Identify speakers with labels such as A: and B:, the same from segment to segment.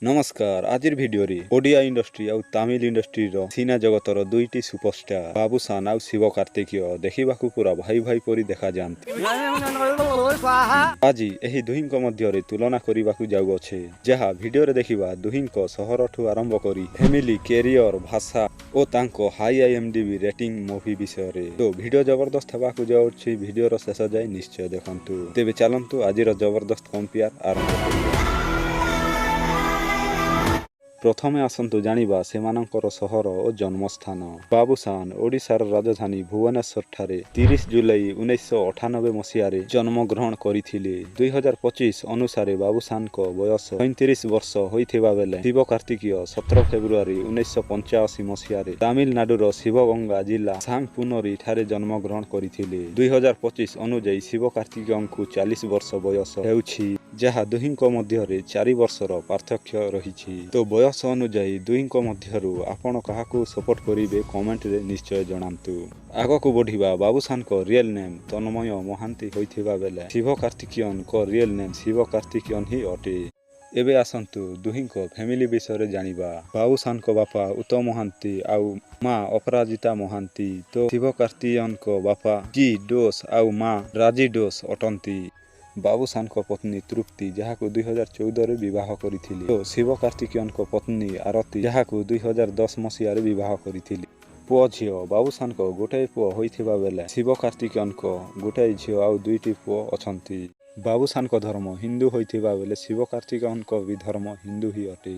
A: ନମସ୍କାର। ଆଜିର ଭିଡ଼ିଓରେ ଓଡ଼ିଆ ଇଣ୍ଡଷ୍ଟ୍ରି ଆଉ ତାମିଲ ଇଣ୍ଡଷ୍ଟ୍ରିର ସିନେ ଜଗତର ଦୁଇଟି ସୁପରଷ୍ଟାର ବାବୁସାନ ଆଉ ଶିବ କାର୍ତ୍ତିକୀୟ ଦେଖିବାକୁ ପୁରା ଭାଇ ଭାଇ ପରି ଦେଖାଯାଆନ୍ତି। ଆଜି ଏହି ଦୁହିଁଙ୍କ ମଧ୍ୟରେ ତୁଳନା କରିବାକୁ ଯାଉଅଛେ, ଯାହା ଭିଡ଼ିଓରେ ଦେଖିବା ଦୁହିଁଙ୍କ ସହରଠୁ ଆରମ୍ଭ କରି ଫ୍ୟାମିଲି, କ୍ୟାରିୟର, ଭାଷା ଓ ତାଙ୍କ ହାଇ ଆଇଏମଡିବି ରେଟିଂ ମୁଭି ବିଷୟରେ। ତ ଭିଡ଼ିଓ ଜବରଦସ୍ତ ହେବାକୁ ଯାଉଛି। ଭିଡ଼ିଓର ଶେଷ ଯାଏ ନିଶ୍ଚୟ ଦେଖନ୍ତୁ। ତେବେ ଚାଲନ୍ତୁ, ଆଜିର ଜବରଦସ୍ତ କମ୍ପେୟାର ଆରମ୍ଭ କରିବା। ପ୍ରଥମେ ଆସନ୍ତୁ ଜାଣିବା ସେମାନଙ୍କର ସହର ଓ ଜନ୍ମସ୍ଥାନ। ବାବୁସାନ ଓଡ଼ିଶାର ରାଜଧାନୀ ଭୁବନେଶ୍ୱରଠାରେ 30 ଜୁଲାଇ 1998 ମସିହାରେ ଜନ୍ମଗ୍ରହଣ କରିଥିଲେ। 2025 ଅନୁସାରେ ବାବୁସାନଙ୍କ ବୟସ 37 ବର୍ଷ ହୋଇଥିବା ବେଳେ ଶିବ କାର୍ତ୍ତିକୀୟ 17 ଫେବୃଆରୀ 1985 ମସିହାରେ ତାମିଲନାଡୁର ଶିବଗଙ୍ଗା ଜିଲ୍ଲା ସାଙ୍ଗପୁନରୀ ଠାରେ ଜନ୍ମଗ୍ରହଣ କରିଥିଲେ। 2025 ଅନୁଯାୟୀ ଶିବ କାର୍ତ୍ତିକୀୟଙ୍କୁ 40 ବର୍ଷ ବୟସ ହେଉଛି, ଯାହା ଦୁହିଁଙ୍କ ମଧ୍ୟରେ 4 ବର୍ଷର ପାର୍ଥକ୍ୟ ରହିଛି। ତ ବୟସ ଅନୁଯାୟୀ ଦୁହିଁଙ୍କ ମଧ୍ୟରୁ ଆପଣ କାହାକୁ ସପୋର୍ଟ କରିବେ, କମେଣ୍ଟରେ ନିଶ୍ଚୟ ଜଣାନ୍ତୁ। ଆଗକୁ ବଢ଼ିବା। ବାବୁସାନଙ୍କ ରିଏଲ ନେମ୍ ତନ୍ମୟ ମହାନ୍ତି ହୋଇଥିବା ବେଳେ ଶିବ କାର୍ତ୍ତିକୀୟନଙ୍କ ରିଏଲ ନେମ୍ ଶିବ କାର୍ତ୍ତିକୀୟନ ହିଁ ଅଟେ। ଏବେ ଆସନ୍ତୁ ଦୁହିଁଙ୍କ ଫ୍ୟାମିଲି ବିଷୟରେ ଜାଣିବା। ବାବୁସାନଙ୍କ ବାପା ଉତ୍ତମ ମହାନ୍ତି ଆଉ ମା ଅପରାଜିତା ମହାନ୍ତି, ତ ଶିବ କାର୍ତ୍ତିକୀୟନଙ୍କ ବାପା ଜି ଡୋସ୍ ଆଉ ମା ରାଜି ଡୋସ୍ ଅଟନ୍ତି। ବାବୁସାନଙ୍କ ପତ୍ନୀ ତୃପ୍ତି, ଯାହାକୁ 2014ରେ ବିବାହ କରିଥିଲେ, ଓ ଶିବ କାର୍ତ୍ତିକୀୟନଙ୍କ ପତ୍ନୀ ଆରତୀ, ଯାହାକୁ 2010 ମସିହାରେ ବିବାହ କରିଥିଲେ। ପୁଅ ଝିଅ: ବାବୁସାନଙ୍କ ଗୋଟାଏ ପୁଅ ହୋଇଥିବା ବେଳେ ଶିବ କାର୍ତ୍ତିକୀୟନଙ୍କ ଗୋଟାଏ ଝିଅ ଆଉ ଦୁଇଟି ପୁଅ ଅଛନ୍ତି। ବାବୁସାନଙ୍କ ଧର୍ମ ହିନ୍ଦୁ ହୋଇଥିବା ବେଳେ ଶିବ କାର୍ତ୍ତିକୀୟନଙ୍କ ବି ଧର୍ମ ହିନ୍ଦୁ ହିଁ ଅଟେ।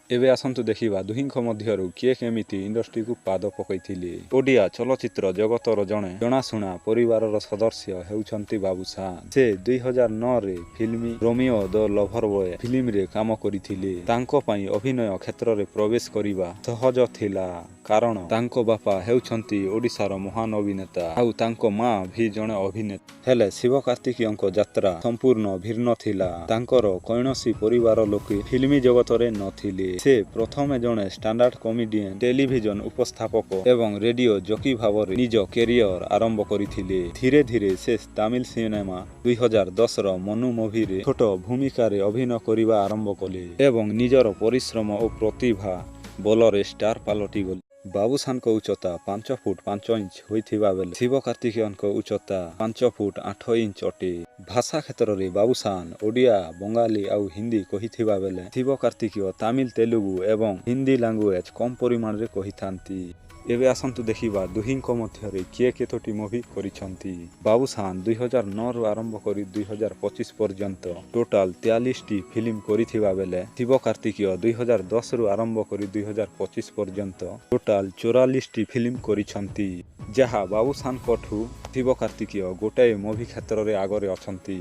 A: ଏବେ ଆସନ୍ତୁ ଦେଖିବା ଦୁହିଁଙ୍କ ମଧ୍ୟରୁ କିଏ କେମିତି ଇଣ୍ଡଷ୍ଟ୍ରିକୁ ପାଦ ପକାଇଥିଲେ। ଓଡ଼ିଆ ଚଳଚ୍ଚିତ୍ର ଜଗତର ଜଣେ ଜଣାଶୁଣା ପରିବାରର ସଦସ୍ୟ ହେଉଛନ୍ତି ବାବୁସାନ। ସେ 2009ରେ ଫିଲ୍ମ ରୋମିଓ ଦ ଲଭର ବୟ ଫିଲ୍ମରେ କାମ କରିଥିଲେ। ତାଙ୍କ ପାଇଁ ଅଭିନୟ କ୍ଷେତ୍ରରେ ପ୍ରବେଶ କରିବା ସହଜ ଥିଲା, କାରଣ ତାଙ୍କ ବାପା ହେଉଛନ୍ତି ଓଡ଼ିଶାର ମହାନ ଅଭିନେତା ଆଉ ତାଙ୍କ ମା ବି ଜଣେ ଅଭିନେତ୍ରୀ। ହେଲେ ଶିବ କାର୍ତ୍ତିକୀୟଙ୍କ ଯାତ୍ରା ସମ୍ପୂର୍ଣ୍ଣ ଭିନ୍ନ ଥିଲା। ତାଙ୍କର କୌଣସି ପରିବାର ଲୋକେ ଫିଲ୍ମ ଜଗତରେ ନଥିଲେ। ସେ ପ୍ରଥମେ ଜଣେ ଷ୍ଟାଣ୍ଡ କମେଡିଆନ, ଟେଲିଭିଜନ ଉପସ୍ଥାପକ ଏବଂ ରେଡିଓ ଜକି ଭାବରେ ନିଜ କ୍ୟାରିୟର ଆରମ୍ଭ କରିଥିଲେ। ଧୀରେ ଧୀରେ ସେ ତାମିଲ ସିନେମା 2010ର ମନୁ ମୁଭିରେ ଛୋଟ ଭୂମିକାରେ ଅଭିନୟ କରିବା ଆରମ୍ଭ କଲେ ଏବଂ ନିଜର ପରିଶ୍ରମ ଓ ପ୍ରତିଭା ବଳରେ ଷ୍ଟାର ପାଲଟିଗଲେ। ବାବୁସାନଙ୍କ ଉଚ୍ଚତା 5 ଫୁଟ 5 ଇଞ୍ଚ ହୋଇଥିବା ବେଳେ ଶିବ କାର୍ତ୍ତିକୀୟନଙ୍କ ଉଚ୍ଚତା 5 ଫୁଟ 8 ଇଞ୍ଚ ଅଟେ। ଭାଷା କ୍ଷେତ୍ରରେ ବାବୁସାନ ଓଡ଼ିଆ, ବଙ୍ଗାଳୀ ଆଉ ହିନ୍ଦୀ କହିଥିବା ବେଳେ ଶିବ କାର୍ତ୍ତିକୀୟ ତାମିଲ, ତେଲୁଗୁ ଏବଂ ହିନ୍ଦୀ ଲାଙ୍ଗୁଏଜ କମ୍ ପରିମାଣରେ କହିଥାନ୍ତି। ଏବେ ଆସନ୍ତୁ ଦେଖିବା ଦୁହିଁଙ୍କ ମଧ୍ୟରେ କିଏ କେତୋଟି ମୁଭି କରିଛନ୍ତି। ବାବୁସାନ 2009ରୁ ଆରମ୍ଭ କରି 2025 ପର୍ଯ୍ୟନ୍ତ ଟୋଟାଲ 43ଟି ଫିଲ୍ମ କରିଥିବା ବେଳେ ଶିବ କାର୍ତ୍ତିକୀୟ 2010ରୁ ଆରମ୍ଭ କରି 2025 ପର୍ଯ୍ୟନ୍ତ ଟୋଟାଲ 44ଟି ଫିଲ୍ମ କରିଛନ୍ତି, ଯାହା ବାବୁସାନଙ୍କଠୁ ଶିବ କାର୍ତ୍ତିକୀୟ ଗୋଟାଏ ମୁଭି କ୍ଷେତ୍ରରେ ଆଗରେ ଅଛନ୍ତି।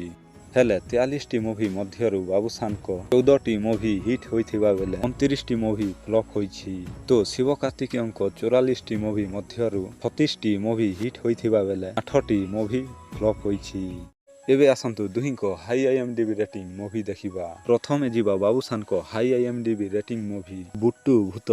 A: ହେଲେ 43ଟି ମୁଭି ମଧ୍ୟରୁ ବାବୁସାନଙ୍କ 14ଟି ମୁଭି ହିଟ୍ ହୋଇଥିବା ବେଳେ 29ଟି ମୁଭି ଫ୍ଲପ୍ ହୋଇଛି, ତ ଶିବ କାର୍ତ୍ତିକୀୟଙ୍କ 44ଟି ମୁଭି ମଧ୍ୟରୁ 36ଟି ମୁଭି ହିଟ୍ ହୋଇଥିବା ବେଳେ ଆଠଟି ମୁଭି ଫ୍ଲପ୍ ହୋଇଛି। ଏବେ ଆସନ୍ତୁ ଦୁହିଁଙ୍କ ହାଇ ଆଇଏମଡିବି ରେଟିଂ ମୁଭି ଦେଖିବା। ପ୍ରଥମେ ଯିବା ବାବୁସାନଙ୍କ high IMDb rating movie Butu ଭୂତ,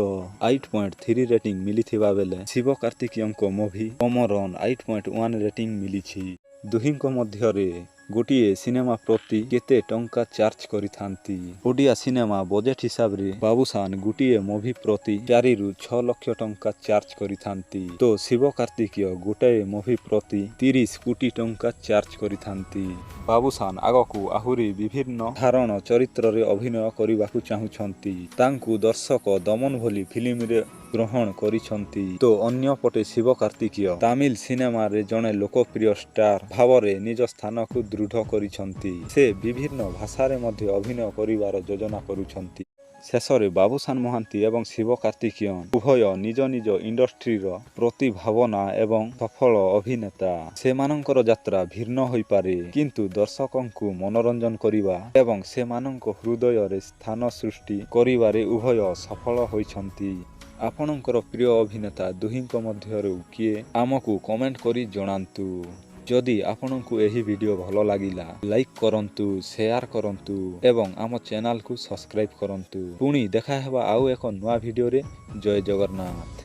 A: 8.3 ରେଟିଂ ମିଳିଥିବା ବେଳେ ଶିବ କାର୍ତ୍ତିକୀୟଙ୍କ ମୁଭି ଅମରନ 8.1 ରେଟିଂ ମିଳିଛି। ଦୁହିଁଙ୍କ ମଧ୍ୟରେ ଗୋଟିଏ ସିନେମା ପ୍ରତି କେତେ ଟଙ୍କା ଚାର୍ଜ କରିଥାନ୍ତି? ଓଡ଼ିଆ ସିନେମା ବଜେଟ୍ ହିସାବରେ ବାବୁସାନ ଗୋଟିଏ ମୁଭି ପ୍ରତି 4ରୁ 6 ଲକ୍ଷ ଟଙ୍କା ଚାର୍ଜ କରିଥାନ୍ତି, ତ ଶିବ କାର୍ତ୍ତିକୀୟ ଗୋଟାଏ ମୁଭି ପ୍ରତି 30 କୋଟି ଟଙ୍କା ଚାର୍ଜ କରିଥାନ୍ତି। ବାବୁସାନ ଆଗକୁ ଆହୁରି ବିଭିନ୍ନ ଧରଣର ଚରିତ୍ରରେ ଅଭିନୟ କରିବାକୁ ଚାହୁଁଛନ୍ତି। ତାଙ୍କୁ ଦର୍ଶକ ଦମନ ଭଳି ଫିଲ୍ମରେ ଗ୍ରହଣ କରିଛନ୍ତି, ତ ଅନ୍ୟପଟେ ଶିବ କାର୍ତ୍ତିକୀୟ ତାମିଲ ସିନେମାରେ ଜଣେ ଲୋକପ୍ରିୟ ଷ୍ଟାର ଭାବରେ ନିଜ ସ୍ଥାନକୁ ଦୃଢ଼ କରିଛନ୍ତି। ସେ ବିଭିନ୍ନ ଭାଷାରେ ମଧ୍ୟ ଅଭିନୟ କରିବାର ଯୋଜନା କରୁଛନ୍ତି। ଶେଷରେ ବାବୁସାନ ମହାନ୍ତି ଏବଂ ଶିବ କାର୍ତ୍ତିକୀୟନ ଉଭୟ ନିଜ ନିଜ ଇଣ୍ଡଷ୍ଟ୍ରିର ପ୍ରତିଭାବାନ ଏବଂ ସଫଳ ଅଭିନେତା। ସେମାନଙ୍କର ଯାତ୍ରା ଭିନ୍ନ ହୋଇପାରେ, କିନ୍ତୁ ଦର୍ଶକଙ୍କୁ ମନୋରଞ୍ଜନ କରିବା ଏବଂ ସେମାନଙ୍କ ହୃଦୟରେ ସ୍ଥାନ ସୃଷ୍ଟି କରିବାରେ ଉଭୟ ସଫଳ ହୋଇଛନ୍ତି। ଆପଣଙ୍କର ପ୍ରିୟ ଅଭିନେତା ଦୁହିଁଙ୍କ ମଧ୍ୟରୁ କିଏ, ଆମକୁ କମେଣ୍ଟ କରି ଜଣାନ୍ତୁ। ଯଦି ଆପଣଙ୍କୁ ଏହି ଭିଡ଼ିଓ ଭଲ ଲାଗିଲା, ଲାଇକ୍ କରନ୍ତୁ, ସେୟାର କରନ୍ତୁ ଏବଂ ଆମ ଚ୍ୟାନେଲକୁ ସବସ୍କ୍ରାଇବ୍ କରନ୍ତୁ। ପୁଣି ଦେଖାହେବା ଆଉ ଏକ ନୂଆ ଭିଡ଼ିଓରେ। ଜୟ ଜଗନ୍ନାଥ।